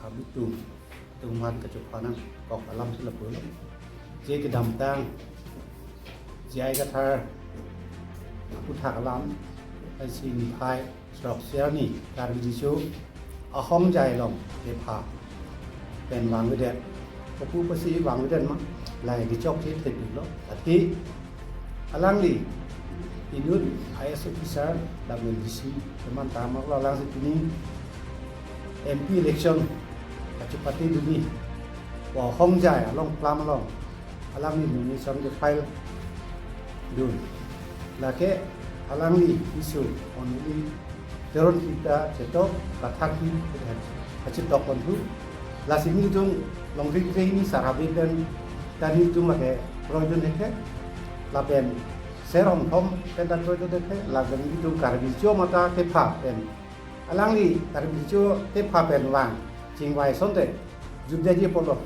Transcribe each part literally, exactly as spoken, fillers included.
Abitu tungman kachuphanang kok alam sila pulo. Je kedamtang J I Kathar aputhak alam, ansi niphai srok siarni Karbi Riso ahongjai along kepha pen vangvedet. Kopu pusi vangvedet ma, lahei kechokche thepiklo. Athe alangli inut I A S officer lapen D C teman tanglo, alangli pini M P election kachepate dunji pu ahongjai along plam along alangli nomination ke file dun. Lake alangli isu only Teronpi ta chetok, Kathar pi kachetok konthu. Lasi nelitum longri krehini sar habe pen ta nelitum lake kroidun hekhe, lapen ser hongthom pen ta kroidun hekhe, lapen nelitum Karbi Riso mata kepha pen, alangli Karbi Riso kepha pen vang chingvai asonte jutdeji apotlo.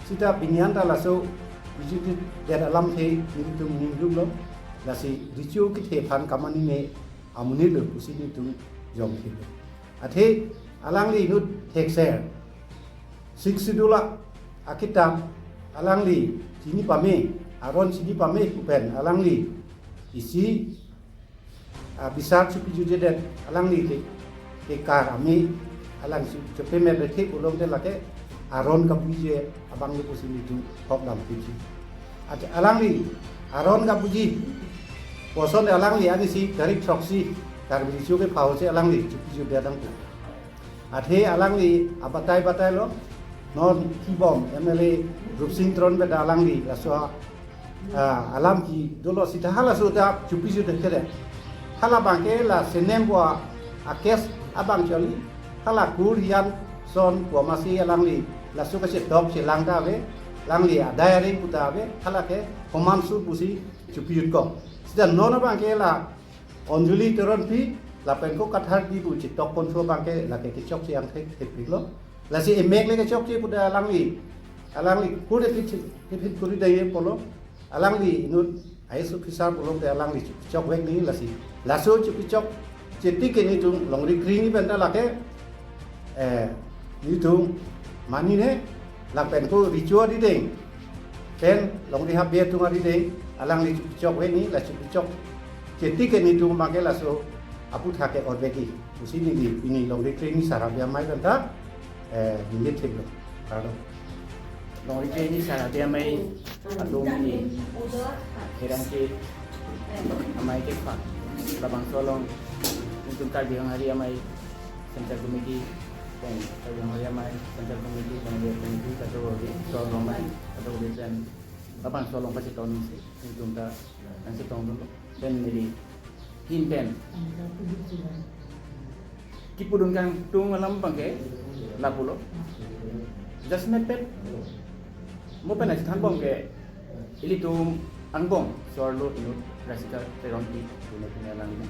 Sita pini an ta laso jutdedet alamthe nelitum ninglumlo. Lasi riso kethe aphan kamanine amonit lo pusi nelitum jongthilo. Athe alangli inut thekser Sixth Schedule akitap alangli chini pame, aron chini pame pu pen alangli isi, ah, bisar chopijutjedet, alangli ke, kekar ame, alang chu, chopemet bethe pulote lake aron kabuji abang lo pusi nelitum hok dam piji. Athe alangli aron kabuji pu ason alangli anisi tarik throksi Karbi Riso kepha ahutsi alangli chopijutdet nangpo. Athe alangli abatai batailo, non kibom M L A Rupsing Teron pen ta alangli laso, ah, alam kedolo sita halaso ta chopijutdet kere. Hala abangke la senem pu a case abang choli, hala kur hian son pu amatsi alangli laso kachetok chelang ta ave, alangli adai areng pu ta ave, hala ke komanso pusi chopijut kok. Sita non abangke la Anjali Teronpi lapen ko Kathar pi pu chetok konthu abangke lake kechokche angthek thekpiklo. Lasi emek le kechokche pu ta alangli, alangli kure kechik kepit kuri dai apotlo. Alangli inut I A S officer pulote alangli chokvek nangji lasi. Laso chokchok chetik ke nelitum longri krehini pen ta lake, eh, nelitum manine lapen ko riso arideng pen longri habe atum arideng alangli chokvek nangji, la chokchok chetik ke nelitum abangke laso aputhak ke orvekji pusi neli pini longri krehini sar habe amei pen ta, eh, neli theklo. Kardom. Longri krehini sar habe amei atum ni herang ke amei kepha labangso along nelitum Karbi Anglong Hari Amei Central Committee pen Karbi Anglong Hari Amei Central Committee, Karbi Anglong Hari Committee, kado Karbi Anglong Amei, kado Karbi pen labangso along pachetongsi nelitum ta nangchetongdunlo. Pen neli ahin pen kipudun kangtung alam abangke lapulo. Jasemet pet mo pen achethanbom ke ilitum angbong so-arlo inut Rasika Teronpi pune pune alangli,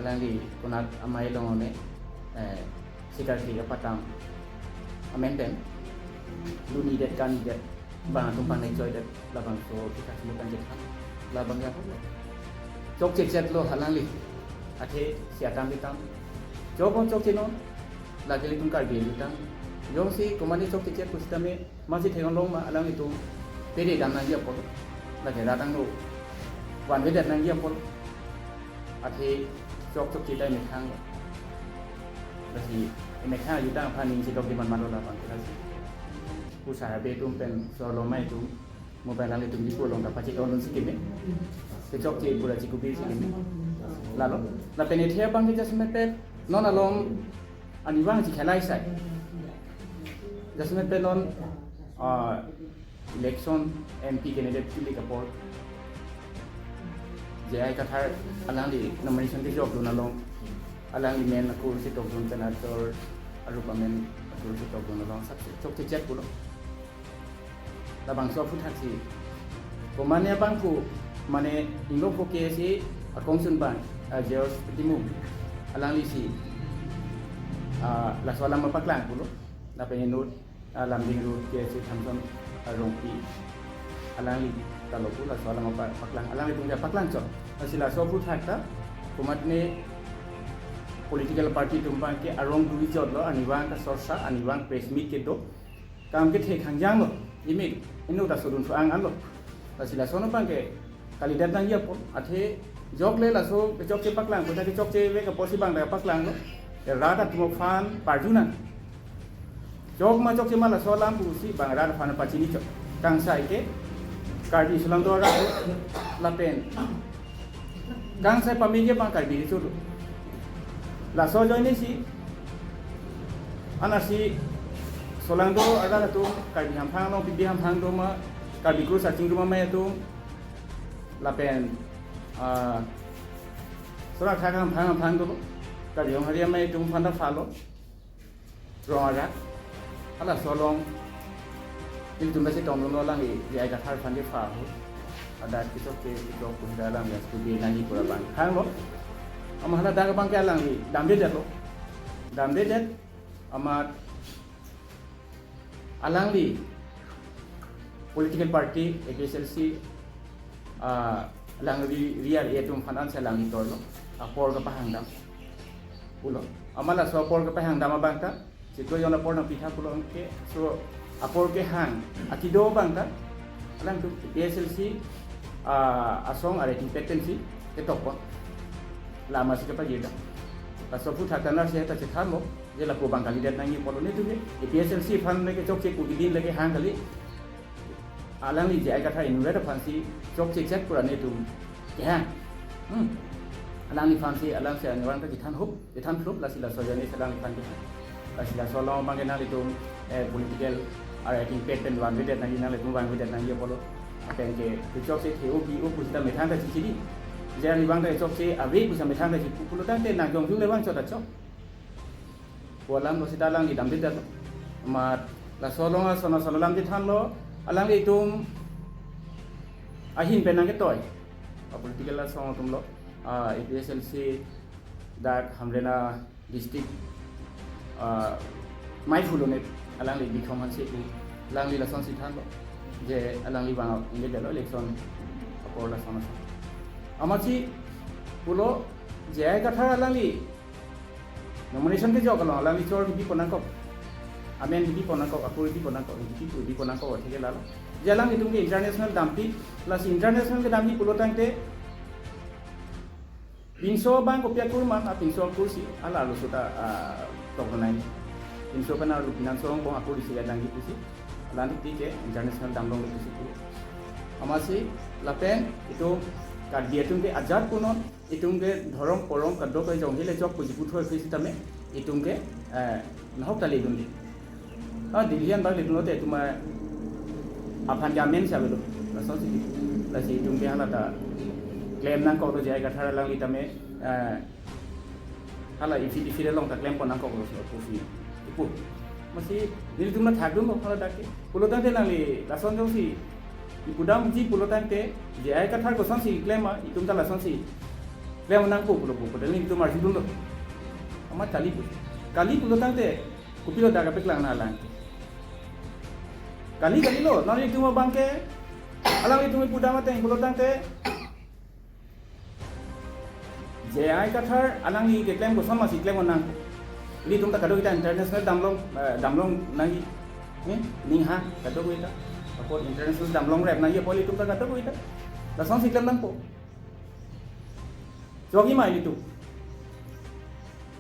alangli konat amei along one, eh, sikar ke kapatam amen pen luni det kan det bang atum panai choi det labangso kita semua kan chethan labang ya chokche chetlo alangli. Athe si atam bitam chok chokche non lake ilitum Karbi atum jongsi komatne chokche chet pusitame masi theklong ma alanglitum pede dam nangji apot, lake rat angno vanvedet nangji apot. Athe chok chokche ta emethang. Lasi emethang ajutang aphan ning si dok diman malo labang ke lasi. Pu sar habe atum pen so-arlo amei atum mo pen alanglitum kipu along ta pachetongdunsi keme. Kechokche pura chikubisi keme. Lalo. Lapen ethe abangke jasemet pet non along ani vangsi khelai sai. Jasemet pet non, ah, election M P candidate kili kapor J I Kathar alangli nomination kejokdun along alangli men akur chetokdun pen achor arup amen akur chetokdun along sak chokche chet pulo. Labangso aphuthaksi komatne abang ko mane inglong ko K S A akongsun abang, ah, George Timung alanglisi, ah, laso alam paklang pulo. Lapen inut, ah, Lumding Road K S A Thamson, ah, Rongpi alangli ta lo pu laso alam pa-, paklang, alanglitum ta paklang chot. Lasi laso aphuthak ta komatne Political party atum abangke arong dui jotlo, arnivang kasorsa, arnivang press meet kedo. Kam kethe khangjanglo, imi inut ta sodun so-ang anlo. Lasi lason abangke kalidet nangji apot, athe jokle laso kechokche paklang, kota kechokche vek apotsi bang ta paklanglo. Rat atum aphan parjunang. Chok ma chokche ma laso alam pusi bang rat aphan pachini chok. Kangsai ke Karbi Solangdo arat lapen kangsai pamege bang Karbi Recho do. Laso ajoinesi anasi Solangdo arat atum, Karbi hamphang along pipi hamphang do ma, Karbi Kru Sarching do ma, mai atum lapen, ah, Sorak Thak hamphang hamphang do, Karbi Honghari amei atum aphan ta phalo. Rong arat, halaso along ilitum ta chetongdunlo, alangli J I Kathar aphan ke pha ahut, hadak kechokche kechok pu ta alangli study nangji pu ra bang hanglo. Amat haladak abangke alangli damdedetlo. Damdedet, amat alangli political party A P H L C, ah, alangli ri-, ri-, ri atum aphan ansi alangli toilo. Apor kepahangdam pulo. Amat laso apor kepahangdam abang ta, chiklo jon apor nangpitha pulo anke, so apor kehang akedo abang ta, alangtum A P H L C, ah, asong a-writing pad pensi ketokpo. La amatsi kepajirda. Laso aphuthak ta ansi ta chethanlo, je lapu abang kalidet nangji pulo, netum ke A P H L C aphan le kechokche pu keding le kehang kali. Alangli J I Kathar inutvet aphansi chokche chek pu ra netum kehang. Hmm. Alangliphansi, alangsi arnivang ta kethan hup, kethan thlup, lasi laso ajoinesi alangliphan kehang. Lasi laso along abangke nanglitum, eh, political a-writing pad pen vangvedet nangji, nanglitum vangvedet nangji apotlo. Lapen ke kechokche the-o bi-o pusita methang ta chichidi. Je arnivang ta chokche ave pusi methang ta chipu pulo tangte nang jongjung le vangchot ta chok pu alam lo sita alangli damdedetlo. Amat laso along ason ason alam chethanlo, alanglitum ahin pen nangketoi a-political asong atumlo, ah, A P H L C dak Hamren a-district, ah, mai phulo ne alangli Bikrom Hanse pu, alangli lasonsi thanlo, je alangli vang ingdedetlo election apor lason ason. Amatsi pulo J I Kathar alangli nomination kejok along alangli chor kebi pon nangkok. Amen kebi pon nangkok, akur kebi pon nangkok, kebi pu kebi pon nangkok, atheke lalo. Je alanglitum ke international dampi, lasi international kedamji pulo tangte pinso abang kopi akur ma, a pinso akursi, ala arloso ta, ah, toknai. Pinso pen arlo pinanso angbong akur isi kadangji pusi. Alanti ke international damlong pusi pu. Amatsi lapen itum Karbi atum ke ajat punon, itum ke dhorom porom kadokave jong hile chok puji puthoi pusi tame, itum ke, eh, nahok ta ledunde. Ah, Delhi anbak ledunlote itum, eh, aphan ke amensi avelo. Lasonsi, lasi itum ke hala ta klem nangkoklo, J I Kathar alangli tame, eh, hala ifi ifi along ta klem pon nangkoklo si pusi ipu. Amatsi nelitum ta thakdunlo hala dak ke. Pulo tangte nangli lason jongsi ipu damji pulo tangte, J I Kathar kosonsi klem ma, itum ta lasonsi klem nangpo pulo pu, pu nelitum arjudunlo. Amat kali pu. Kali pulo tangte, kopilo dak kapeklang nanglang. Kali kalilo, nanglitum abangke, alanglitum ipu dam ateng pulo tangte, J I Kathar alangli keklem koson masi klem nang. Ilitum ta kadokave ta international damlong, eh, damlong nangji. Hmm? Ningha kadokave ta. Apot international damlong rep nangji apot ilitum ta kadokave ta lasonsi klem nangpo. Jogi ma ilitum.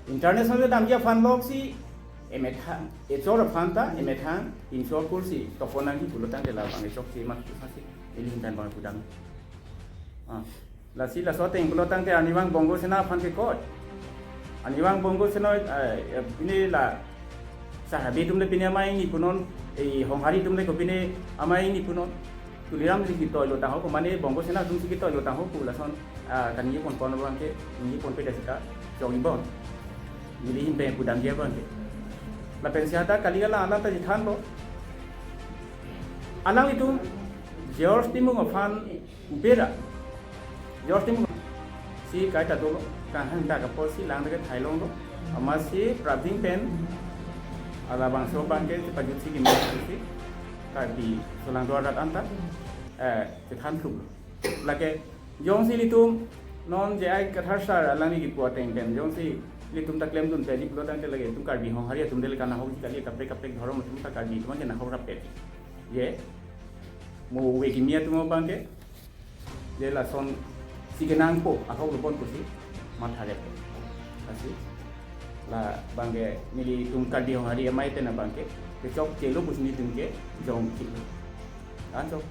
International damji aphan loksi emethang, echor aphan ta emethang, insor kursi tokpon nangji pulo tangte labang echokche ma kursi. Ili hintan bang kudang. Ah, lasi laso ateng pulo tangte arnivang Bongo Sena aphan kekoi. Arnivang Bongo Sena, eh, pini la Sar Habe atum le pini amei ingni punon, eh, Honghari atum le ko pini amei ingni punon. Tuliram si ketoilo tangho ko mane Bongo Sena atumsi ketoilo tangho pu lason, ah, kaningje ponpon abangke, ningje ponpe dasita, jogi bon. Neli hin pen kudamji abangke. Lapensi hadak kali alang alang ta chethanlo. Alanglitum George Timung aphan upera. George Timung si kaita dolo, kanghang dak apotsi lang dak thailonglo. Amatsi prabing pen, labangso abangke chepajutsi kimi si, Karbi Solangdo arat anta, eh, chethan thuklo. Lake, jongsi ilitum, non J I Kathar sir alangli kipu ateng pen, jongsi Ilitum ta klemdun pe di pulo tangte lake itum Karbi Honghari atum dele kanahok ji kali, kaprek kaprek dhorom atum ta Karbi atum ke nahok rap pe. Je mo ove kimi atum abang ke je lason si kenangpo ahok lo bon pusi matha rap. Lasi labang ke nelitum Karbi Honghari amei pen abang ke kechok chelo pusi nelitum ke jongkilo. Anchot